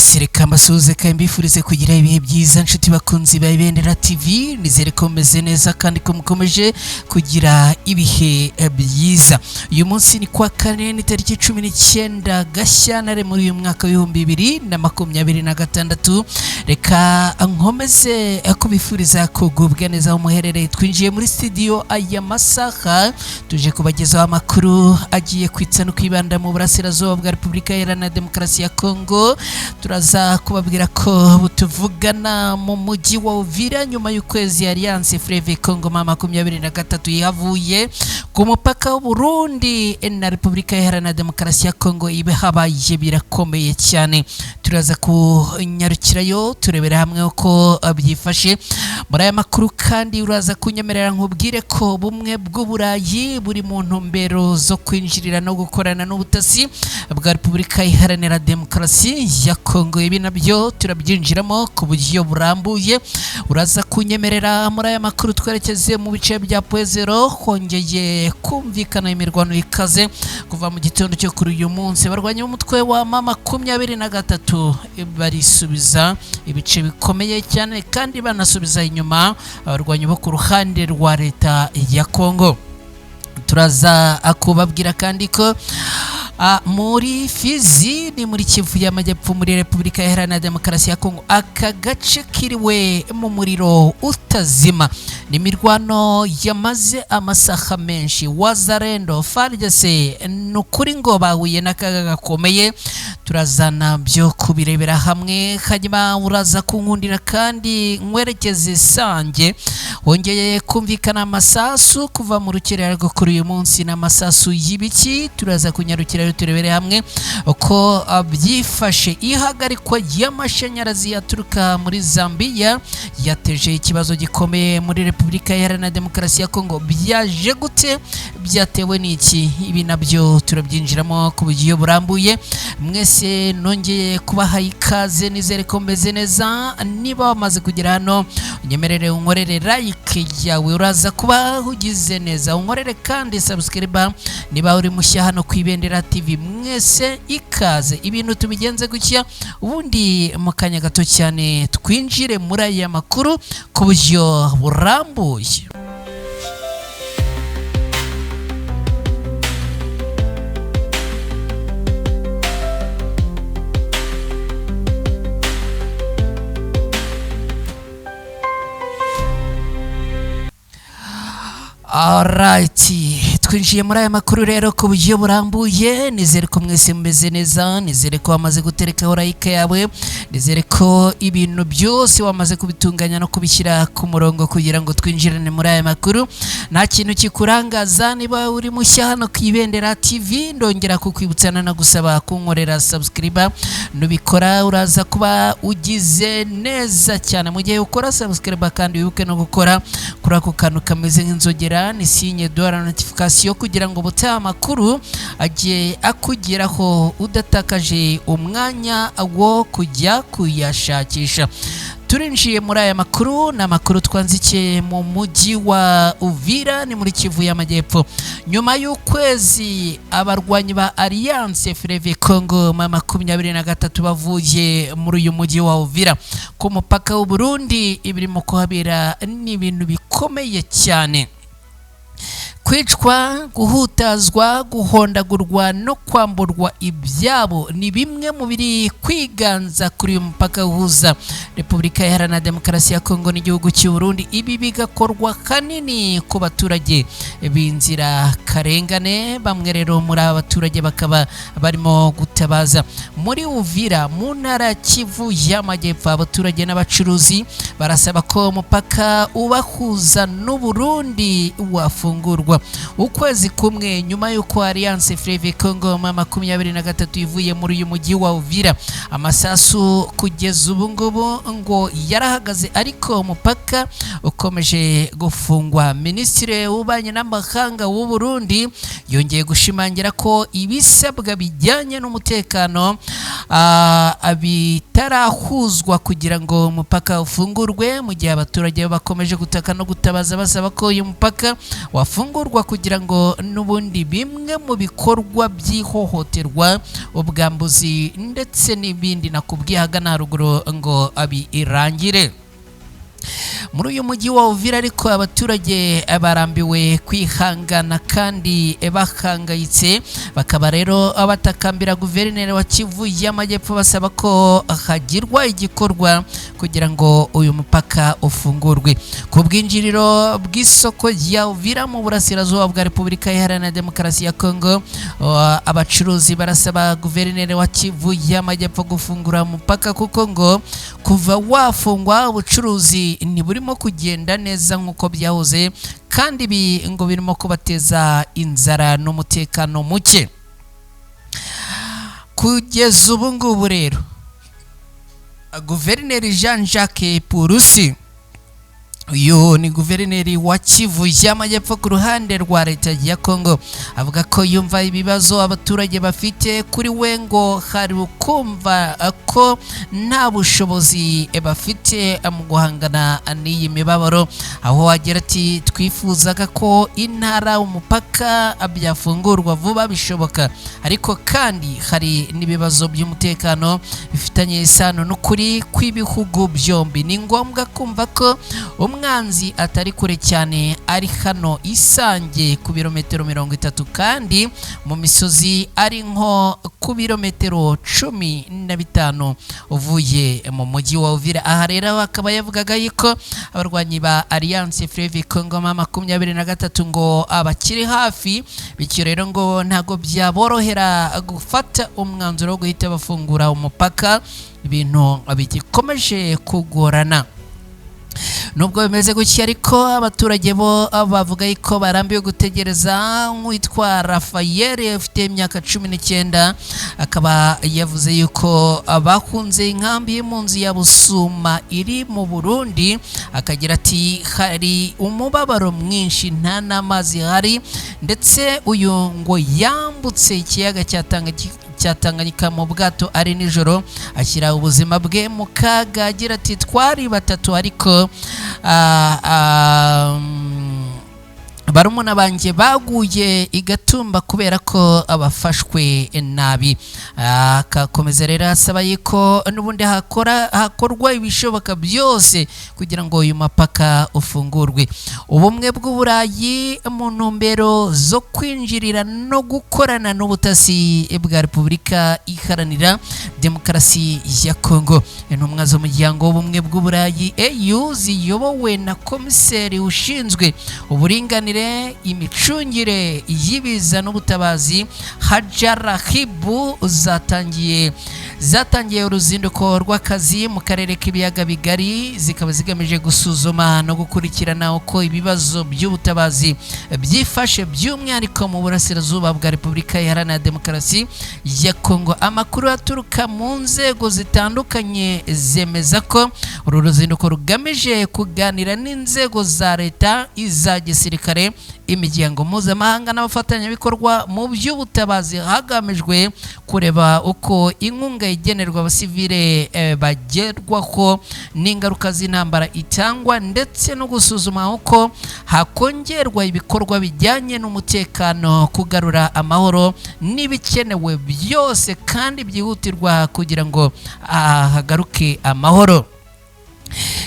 Mwese reka mbasuhuze kandi mbifurize kugira ibihe byiza, nshuti bakunzi ba Ibendera TV. Nizere ko mumeze neza kandi ko mukomeje kugira ibihe byiza. Uyu munsi ni kwa kane, ni tariki 19 Gashyantare muri uyu mwaka w'2026. Reka nkomeze kubifuriza kugubwa neza aho muherereye. Twinjiye muri studio aya masaha, tuje kubagezaho amakuru agiye kwitsa no kwibanda mu burasirazuba bwa Repubulika Iharanira Demokarasi ya Kongo. Turaza kubabwira ko tuvugana mu mujyi wa Uvira, nyuma y'ukwezi Alliance Fleuve Congo ma 23 ihavuye, ku mupaka w'u Burundi na Repubulika Iharanira Demokarasi ya Kongo ibe habaye birakomeye cyane. Turaza kunyarukirayo turebera hamwe uko byifashe muri aya makuru. Kandi uraza kunyemerera nkubwire ko bumwe bw'Uburayi buri mu ntumbero zo kwinjirira no gukorana n'ubutasi bwa Repubulika Iharanira Demokarasi ya Kongo. Ibi nabyo turabyinjiramo ku buryo burambuye. Uraza kunyemerera muri aya makuru twerekeze mu bice bya Pwezero, hongeye kumvikana imirwano ikaze kuva mu gitondo cyo kuri uyu munsi. Barwanya umutwe wa ma 23 barisubiza ibice bikomeye cyane kandi banasubiza inyuma abarwanyi bo ku ruhande rwa leta ya Kongo. Turaza kubabwira kandi ko muri Fizi, ni muri Kivu y'Amajyepfo, muri Repubulika Iharanira Demokarasi ya Kongo, aka gace kiriwe mu muriro utazima. Ni imirwano yamaze amasaha menshi. Wazarendo, FARDC, ni ukuri ngo bahuye n'akaga gakomeye. Turazana byo kubirebera hamwe. Hanyuma uraza kunkundira kandi nkwerekeze Sange, wongeye kumvikana amasasu kuva mu rukerera rwo kuri uyu munsi. N'amasasu y'ibiki? Turaza kunyarukira turebere hamwe uko byifashe. Ihagarikwa ry'amashanyarazi yaturuka muri Zambia yateje ikibazo gikomeye muri Repubulika Iharanira Demokarasi ya Kongo. Byaje gute? Byatewe n'iki? Ibi nabyo turabyinjiramo ku buryo burambuye. Mwese nongeye kubaha ikaze, nizere ko meze neza. Niba wamaze kugera hano, unyemerere unkorere like yawe, uraza kuba ugize neza. Unkorere kandi subscribe niba uri mushya hano ku Ibendera TV. Mwese ikaze. Ibintu tubigenze gutya, ubundi mu kanya gato cyane twinjire muri aya makuru ku buryo burambuye. Alright, twinjiye muri aya makuru rero ku buryo burambuye. Nizere ko mwese mumeze neza, nizere ko wamaze guterekaho like yawe, nizere ko ibintu byose wamaze kubitunganya no kubishyira ku murongo kugira ngo twinjirane muri aya makuru nta kintu kikurangaza. Niba uri mushya hano ku Ibendera TV, ndongera kukwibutsa gusaba kunkorera subscribe. Nubikora uraza kuba ugize neza cyane. Mu gihe ukora subscribe kandi wibuke no gukora kuri ako kantu kameze nk'inzogera, ni signe de la notification, kugira ngo ubutaha amakuru agiye akugeraho udatakaje umwanya wo kujya kuyashakisha. Turinjiye muri aya makuru. Ni amakuru twanzikiye mu mujyi wa Uvira, ni muri Kivu y'Amajyepfo. Nyuma y'ukwezi abarwanyi ba Alliance Fleuve Congo ma 23 bavuye muri uyu mujyi wa Uvira ku mupaka w'u Burundi, ibirimo kuhabera ni ibintu bikomeye cyane. Kwicwa, guhutazwa, guhondagurwa no kwamburwa ibyabo ni bimwe mu biri kwiganza kuri uyu mupaka uhuza Repubulika Iharanira Demokarasi ya Kongo n'igihugu cy'u Burundi. Ibi bigakorwa kanini ku baturage b'inzirakarengane. Bamwe rero muri aba baturage bakaba barimo gutabaza. Muri Uvira, mu ntara Kivu y'Amajyepfo, abaturage n'abacuruzi barasaba ko umupaka ubahuza n'u Burundi wafungurwa. Ukwezi kumwe nyuma y'uko Alliance Fleuve Congo ma 23 ivuye muri uyu mujyi wa Uvira, amasasu kugeza ubu ngubu ngo yarahagaze, ariko umupaka ukomeje gufungwa. Minisitiri w'Ububanyi n'Amahanga w'u Burundi yongeye gushimangira ko ibisabwa bijyanye n'umutekano bitarahuzwa kugira ngo umupaka ufungurwe, mu gihe abaturage bakomeje gutaka no gutabaza basaba ko uyu mupaka wafungurwa. gukorwa kugira ngo n'ubundi bimwe mu bikorwa by'ihohoterwa, ubwambuzi ndetse n'ibindi nakubwiye ahagana haruguru ngo birangire. Muri uyu mujyi wa Uvira ariko abaturage barambiwe kwihangana kandi bahangayitse, bakaba rero batakambira guverineri wa Kivu y'Amajyepfo basaba ko hagirwa igikorwa kugira ngo uyu mupaka ufungurwe. Ku bwinjiriro bw'isoko rya Uvira mu burasirazuba bwa Repubulika Iharanira Demokarasi ya Kongo, abacuruzi barasaba guverineri wa Kivu y'Amajyepfo gufungura umupaka kuko ngo kuva wafungwa ubucuruzi ntiburimo kugenda neza nk'uko byahoze, kandi ibi ngo birimo kubateza inzara n'umutekano muke. Kugeza ubu ngubu rero guverineri Jean Jacques Purusi, uyu ni guverineri wa Kivu y'Amajyepfo ku ruhande rwa leta ya Kongo, avuga ko yumva ibibazo abaturage bafite. Kuri we ngo hari ukumva ko nta bushobozi bafite mu guhangana n'iyi mibabaro, aho agira ati twifuzaga ko intara umupaka byafungurwa vuba bishoboka, ariko kandi hari n'ibibazo by'umutekano bifitanye isano n'ukuri kw'ibihugu byombi. Ni ngombwa kumva ko umwanzi atari kure cyane, ari hano Isange ku birometero 30, kandi mu misozi ari nko ku birometero 15 uvuye mu mujyi wa Uvira. Aha rero akaba yavugaga yuko abarwanyi ba Alliance Fleuve Congo 23 ngo abakiri hafi, bityo rero ngo ntago byaborohera gufata umwanzuro wo guhita bafungura umupaka, ibintu bigikomeje kugorana. Nubwo bimeze gutya ariko abaturage bo bavuga yuko barambiwe gutegereza. Nk'uwitwa Rafael ufite imyaka 19 akaba yavuze yuko bakunze inkambi y'impunzi ya Busuma iri mu Burundi, akagira ati hari umubabaro mwinshi, nta n'amazi hari, ndetse uyu ngo yambutse ikiyaga cya Tanganyika mu bwato ari nijoro, ashyira ubuzima bwe mu kaga. Agira ati twari batatu ariko barumuna banjye baguye igatumba kubera ko abafashwe nabi. Akakomeza rero asaba yuko n'ubundi hakorwa ibishoboka byose kugira ngo uyu mupaka ufungurwe. Ubumwe bw'Uburayi mu ntumbero zo kwinjirira no gukorana n'ubutasi bwa Repubulika Iharanira Demokarasi ya Kongo, intumwa z'umuryango w'ubumwe bw'Uburayi EU ziyobowe na komiseri ushinzwe uburinganire, imicungire y'ibiza n'ubutabazi Hadja Rahibu zatangiye uruzinduko rw'akazi mu karere k'ibiyaga bigari, zikaba zigamije gusuzuma no gukurikirana uko ibibazo by'ubutabazi byifashe by'umwihariko mu burasirazuba bwa Repubulika Iharanira Demokarasi ya Kongo. Amakuru aturuka mu nzego zitandukanye zemeza ko uru ruzinduko rugamije kuganira n'inzego za leta, iza gisirikare, imiryango mpuzamahanga n'abafatanyabikorwa mu by'ubutabazi, hagamijwe kureba uko inkunga igenerwa abasivile bagerwaho n'ingaruka z'intambara itangwa, ndetse no gusuzuma uko hakongerwa ibikorwa bijyanye n'umutekano, kugarura amahoro n'ibikenewe byose kandi byihutirwa kugira ngo hagaruke amahoro.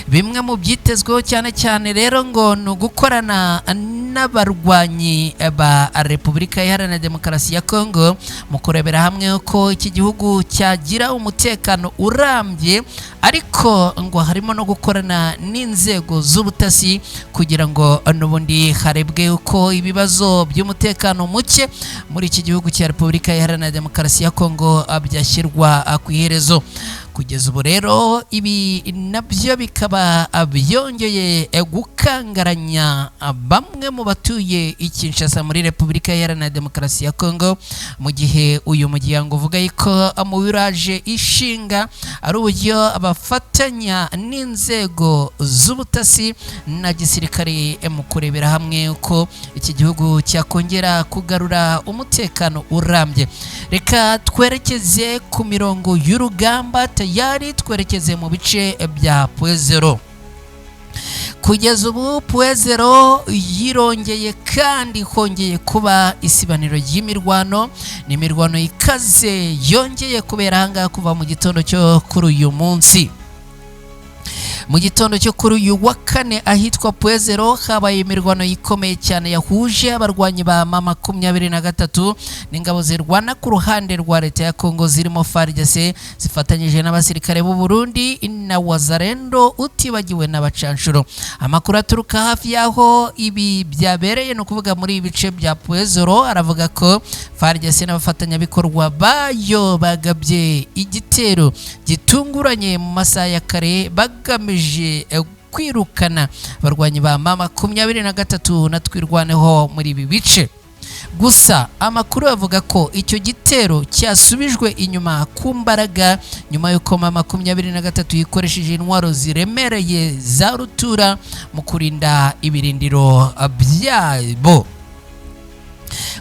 Bimwe mu byitezweho cyane cyane rero ngo ni ugukorana n'abarwanyi ba Repubulika Iharanira Demokarasi ya Kongo mu kurebera hamwe ko iki gihugu cyagira umutekano urambye, ariko ngo harimo no gukorana n'inzego z'ubutasi kugira ngo n'ubundi harebwe uko ibibazo by'umutekano muke muri iki gihugu cya Repubulika Iharanira Demokarasi ya Kongo byashyirwa ku iherezo. Kugeza ubu rero ibi nabyo bikaba byongeye gukangaranya bamwe mu batuye i Kinshasa muri Repubulika Iharanira Demokarasi ya Kongo, mu gihe uyu muryango uvuga yuko mu biraje ishinga ari uburyo bafatanya n'inzego z'ubutasi na gisirikare mu kurebera hamwe uko iki gihugu cyakongera kugarura umutekano urambye. Reka twerekeze ku mirongo y'urugamba, tayari twerekeze mu bice bya Pwezero. Kugeza ubu Pwezero yirongeye kandi hongeye kuba isibaniro ry'imirwano. Ni imirwano ikaze yongeye kubera ahangaha kuva mu gitondo cyo kuri uyu munsi. Mu gitondo cyo kuri uyu wa kane ahitwa Pwezero habaye imirwano ikomeye cyane yahuje abarwanyi ba M23 n'ingabo zirwana ku ruhande rwa leta ya Kongo zirimo FARDC zifatanyije n'abasirikare b'u Burundi na Wazalendo utibagiwe n'abacanshuro. Amakuru aturuka hafi y'aho ibi byabereye, ni ukuvuga muri ibi bice bya Pwezero, aravuga ko FARDC n'abafatanyabikorwa bayo bagabye igitero gitunguranye mu masaha ya kare bagamije kwirukana abarwanyi ba M23 na Twirwaneho muri ibi bice. Gusa amakuru avuga ko icyo gitero cyasubijwe inyuma ku mbaraga nyuma y'uko M23 yikoresheje intwaro ziremereye za rutura mu kurinda ibirindiro byabo.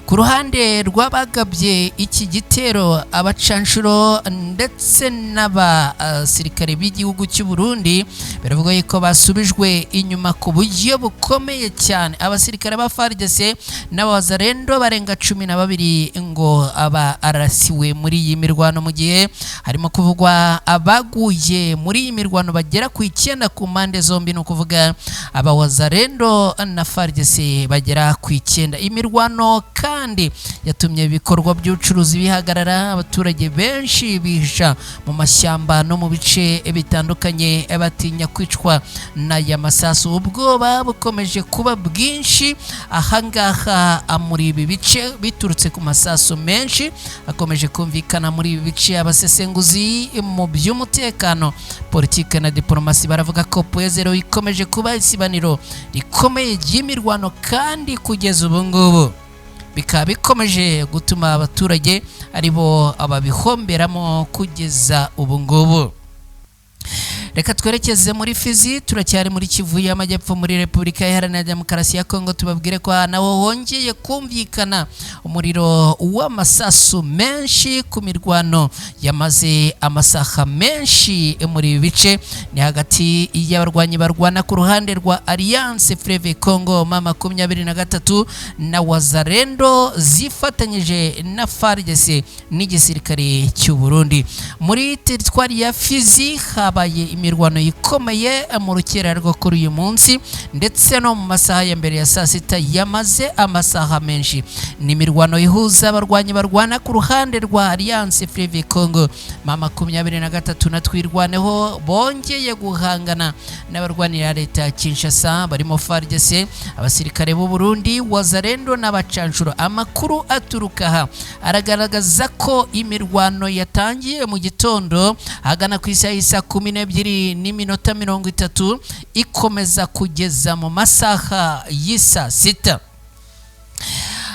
Ku ruhande rw'abagabye iki gitero, abacanshuro ndetse n'abasirikare b'igihugu cy'u Burundi, baravuga yuko basubijwe inyuma ku buryo bukomeye cyane. Abasirikare ba FARDC n'abazarendo barenga 12 ngo aba arasiwe muri iyi mirwano, mu gihe harimo kuvugwa abaguye muri iyi mirwano bagera ku 9 ku mpande zombi, ni ukuvuga abawazarendo na FARDC bagera ku 9. Imirwano kandi yatumye ibikorwa by'ubucuruzi bihagarara, abaturage benshi bihisha mu mashyamba no mu bice bitandukanye batinya kwicwa n'aya masasu. Ubwoba bukomeje kuba bwinshi ahangaha muri ibi bice biturutse ku masasu menshi akomeje kumvikana muri ibi bice. Abasesenguzi mu by'umutekano, politike na diplomasi baravuga ko Pwezero ikomeje kuba isibaniro rikomeye ry'imirwano, kandi kugeza ubu ngubu bikaba bikomeje gutuma abaturage aribo ababihomberamo kugeza ubu ngubu. Reka twerekeze muri Fizi, turacyari muri Kivu y'Amajyepfo muri Repubulika Iharanira Demokarasi ya Kongo. Tubabwire ko nawo hongeye kumvikana umuriro w'amasasu menshi ku mirwano yamaze amasaha menshi muri ibi bice. Ni hagati y'abarwanyi barwana ku ruhande rwa Alliance Fleuve Congo M23 na Wazalendo zifatanyije na FARDC n'igisirikare cy'u Burundi. Muri teritwari ya Fizi habaye imirwano ikomeye mu rukera rwo kuri uyu munsi ndetse no mu masaha ya mbere ya saa sita yamaze amasaha menshi. Ni imirwano ihuza abarwanyi barwana ku ruhande rwa Alliance Fleuve Congo M23 na Twirwaneho bongeye guhangana n'abarwanira leta ya Kinshasa barimo FARDC, abasirikare b'u Burundi, Wazalendo n'abacanshuro. Amakuru aturuka aha aragaragaza ko imirwano yatangiye mu gitondo ahagana ku isaha y'isa 12:30 ikomeza kugeza mu masaha y'isa sita.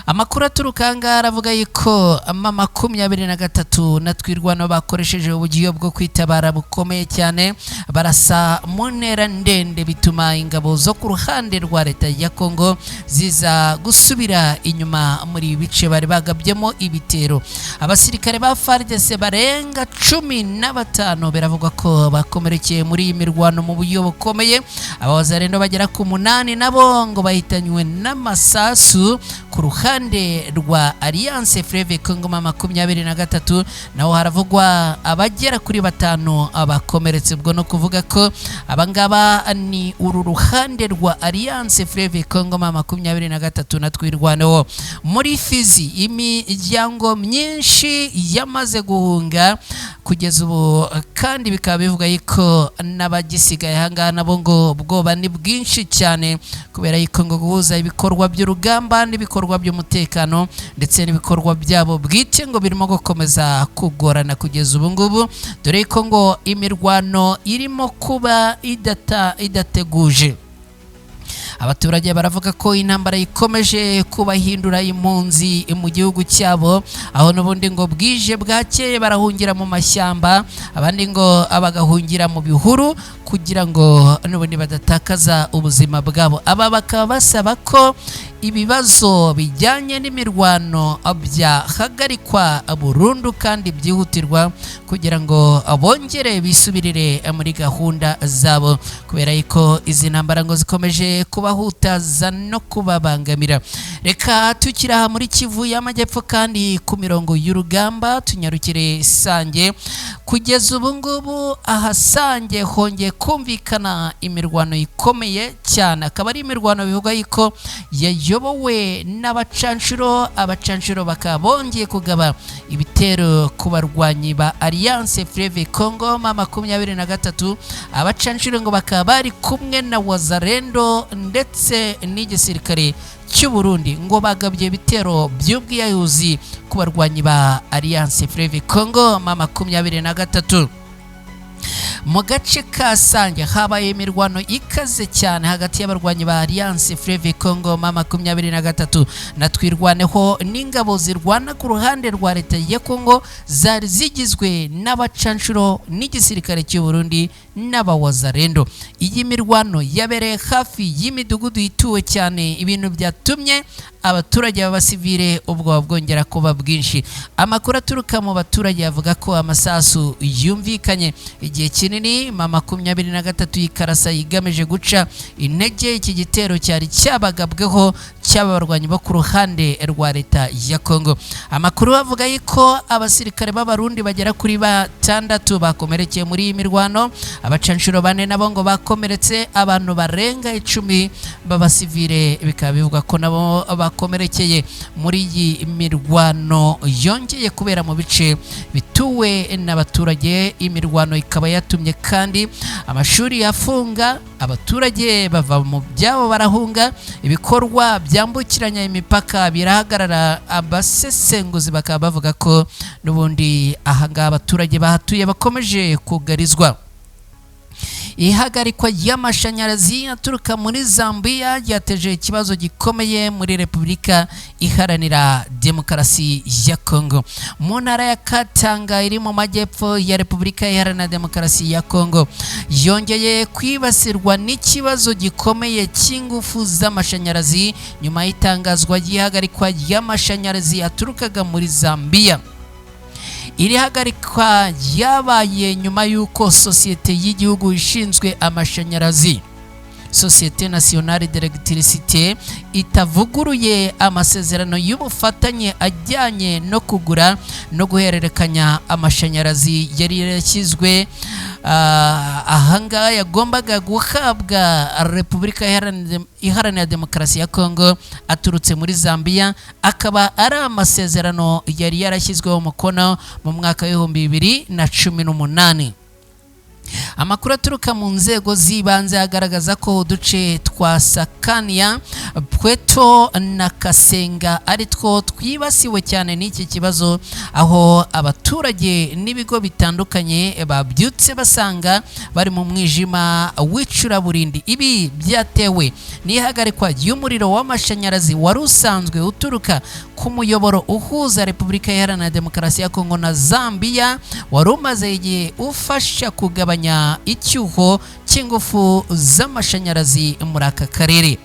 Amakuru aturuka ahangaha aravuga yuko M23 na Twirwano bakoresheje uburyo bwo kwitabara bukomeye cyane, barasa mu ntera ndende bituma ingabo zo ku ruhande rwa leta ya Kongo ziza gusubira inyuma muri ibi bice bari bagabyemo ibitero. Abasirikare ba FARDC barenga 15 biravugwa ko bakomerekeye muri iyi mirwano mu buryo bukomeye. Abawazarendo bagera ku 8 nabo ngo bahitanywe n'amasasu. Ku ruhande rwa Alliance Fleuve Congo M23 naho haravugwa abagera kuri 5 abakomeretse. Ubwo no kuvuga ko abangaba ni uru ruhande rwa Alliance Fleuve Congo M23 na Twirwaneho. Muri Fizi imiryango myinshi yamaze guhunga kugeza ubu, kandi bikaba bivuga yuko n'abagisigaye ahangaha nabo ngo ubwoba ni bwinshi cyane kubera yuko ngo guhuza ibikorwa by'urugamba n'ibikorwa by'umutekano ndetse n'ibikorwa byabo bwite ngo birimo gukomeza kugorana kugeza ubu ngubu, dore ko ngo imirwano irimo kuba idateguje. Abaturage baravuga ko intambara ikomeje kubahindura impunzi mu gihugu cyabo, aho n'ubundi ngo bwije bwakeye barahungira mu mashyamba, abandi ngo bagahungira mu bihuru kugira ngo n'ubundi badatakaza ubuzima bwabo. Aba bakaba basaba ko ibibazo bijyanye n'imirwano byahagarikwa burundu kandi byihutirwa kugira ngo bongere bisubirire muri gahunda zabo, kubera yuko izi ntambara ngo zikomeje kubahutaza no kubabangamira. Reka tukiri aha muri Kivu y'Amajyepfo kandi ku mirongo y'urugamba tunyarukire Sange. Kugeza ubu ngubu aha Sange hongeye kumvikana imirwano ikomeye cyane, akaba ari imirwano bivugwa yuko yayobowe n'abacanshuro. Abacanshuro bakaba bongeye kugaba ibitero ku barwanyi ba Alliance Fleuve Congo M23. Abacanshuro ngo bakaba bari kumwe na Wazalendo ndetse n'igisirikare cy'u Burundi, ngo bagabye ibitero by'ubwiyahuzi ku barwanyi ba Alliance Fleuve Congo M23. Mu gace ka Sange habaye imirwano ikaze cyane hagati y'abarwanyi ba Alliance Fleuve Congo M23 na Twirwaneho n'ingabo zirwana ku ruhande rwa leta ya Congo zari zigizwe n'abacanshuro n'igisirikare cy'u Burundi n'abawazarendo. Iyi mirwano yabereye hafi y'imidugudu ituwe cyane, ibintu byatumye abaturage b'abasivile ubwoba bwongera kuba bwinshi. Amakuru aturuka mu baturage avuga ko amasasu yumvikanye igihe kinini M23 y'ikarasa igamije guca intege iki gitero cyari cyabagabweho cy'abarwanyi bo ku ruhande rwa leta ya Congo. Amakuru avuga yuko abasirikare b'Abarundi bagera kuri 6 bakomerekeye muri iyi mirwano, abacanshuro 4 nabo ngo bakomeretse, abantu barenga 10 b'abasivile bikaba bivugwa ko nabo bakomerekeye muri iyi mirwano yongeye kubera mu bice bituwe n'abaturage. Imirwano ikaba yatumye kandi amashuri yafunga, abaturage bava mu byabo barahunga, ibikorwa byambukiranya imipaka birahagarara. Abasesenguzi bakaba bavuga ko n'ubundi ahangaha abaturage bahatuye bakomeje kugarizwa. Ihagarikwa ry'amashanyarazi aturuka muri Zambia ryateje ikibazo gikomeye muri Repubulika Iharanira Demokarasi ya Congo. Mu ntara ya Katanga iri mu majyepfo ya Repubulika Iharanira Demokarasi ya Congo yongeye kwibasirwa n'ikibazo gikomeye cy'ingufu z'amashanyarazi nyuma y'itangazwa ry'ihagarikwa ry'amashanyarazi aturukaga muri Zambia. Iri hagarikwa ryabaye nyuma y'uko sosiyete y'igihugu ishinzwe amashanyarazi, Société Nationale d'Electricité, itavuguruye amasezerano y'ubufatanye ajyanye no kugura no guhererekanya amashanyarazi yari yarashyizwe ahangaha yagombaga guhabwa Repubulika Iharanira Demokarasi ya Congo aturutse muri Zambia, akaba ari amasezerano yari yarashyizweho umukono mu mwaka w'2018. Amakuru aturuka mu nzego z'ibanze agaragaza ko uduce twa Sakania, Pweto na Kasenga ari two twibasiwe cyane n'iki kibazo, aho abaturage n'ibigo bitandukanye babyutse basanga bari mu mwijima w'icuraburindi. Ibi byatewe n'ihagarikwa ry'umuriro w'amashanyarazi wari usanzwe uturuka ku muyoboro uhuza Repubulika Iharanira Demokarasi ya Kongo na Zambia, wari umaze igihe ufasha kugabanya icyuho cy'ingufu z'amashanyarazi muri aka karere.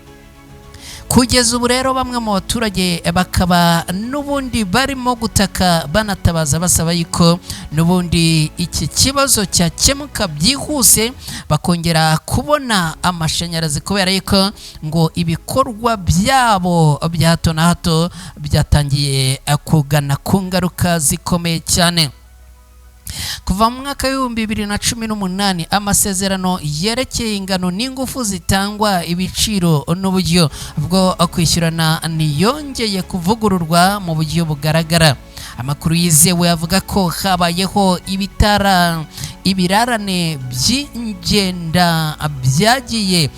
Kugeza ubu rero bamwe mu baturage bakaba n'ubundi barimo gutaka banatabaza basaba yuko n'ubundi iki kibazo cyakemuka byihuse bakongera kubona amashanyarazi, kubera yuko ngo ibikorwa byabo bya hato na hato byatangiye kugana ku ngaruka zikomeye cyane. Kuva mu mwaka w'2018 amasezerano yerekeye ingano n'ingufu zitangwa, ibiciro n'uburyo bwo kwishyurana ntiyongeye kuvugururwa mu buryo bugaragara. Amakuru yizewe avuga ko habayeho ibirarane by'ingenda byagiye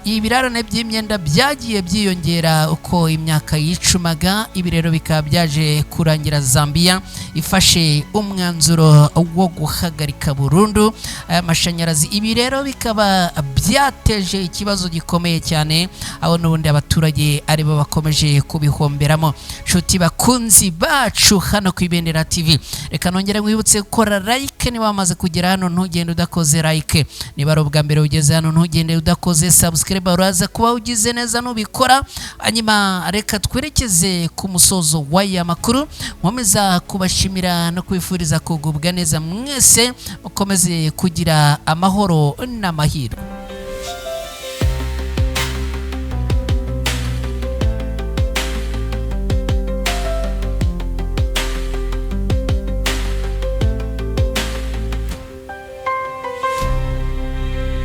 Ibirarane by'imyenda byagiye byiyongera uko imyaka yicumaga. Ibi rero bikaba byaje kurangira Zambia ifashe umwanzuro wo guhagarika burundu aya mashanyarazi. Ibi rero bikaba byateje ikibazo gikomeye cyane, aho n'ubundi abaturage aribo bakomeje kubihomberamo. Nshuti bakunzi bacu hano ku Ibendera TV, reka nongere nkwibutse gukora like. Niba wamaze kugera hano, ntugende udakoze like. Niba ari ubwa mbere ugeze hano, ntugende udakoze subscribe. Uraza kuba ugize neza nubikora. Hanyuma reka twerekeze ku musozo w'aya makuru. Nkomeza kubashimira no kubifuriza kugubwa neza mwese, mukomeze kugira amahoro n'amahirwe.